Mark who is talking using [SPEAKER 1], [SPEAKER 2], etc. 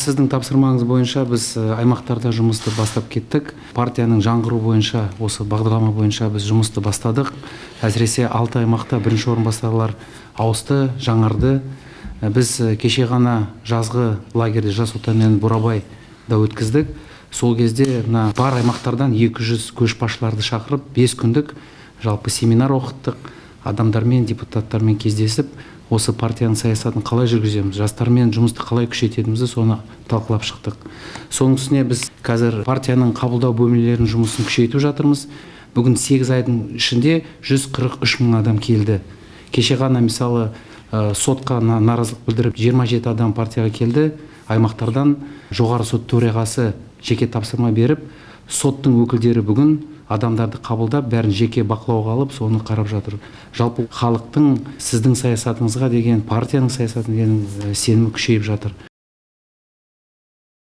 [SPEAKER 1] Сіздің тапсырмаңыз бойынша біз аймақтарда жұмысты бастап кеттік. Партияның жаңғыру бойынша осы бағдарлама бойынша біз жұмысты бастадық. Әсіресе 6 аймақта бірінші орынбасарлар ауысты, жаңарды. Біз кеше ғана жазғы лагерьде «Жас Отан» мен Бурабайда өткіздік. Сол кезде мына бар аймақтардан 200 көшбасшыларды шақырып, 5 күндік жалпы семинар оқыттық. Адамдармен, депутаттармен кездесіп, осы партияның саясатын қалай жүргіземіз, жастармен жұмысты қалай күшейтетінімізді, соны талқылап шықтық. Соның үстіне біз қазір партияның қабылдау бөлмелерінің жұмысын күшейтіп жатырмыз. Бүгін 8 айдың ішінде 143 мың адам келді. Кеше ғана, мысалы, сотқа наразылық білдіріп 27 адам партияға келді. Аймақтардан Жоғары Сот төрағасы жеке тапсырма беріп, соттың өкілдері бүгін адамдарды қабылдап, бәрін жеке бақылауға алып, соны қарап жатыр. Жалпы халықтың сіздің саясатыңызға деген, партияның саясатына деген сенімі күшейіп жатыр.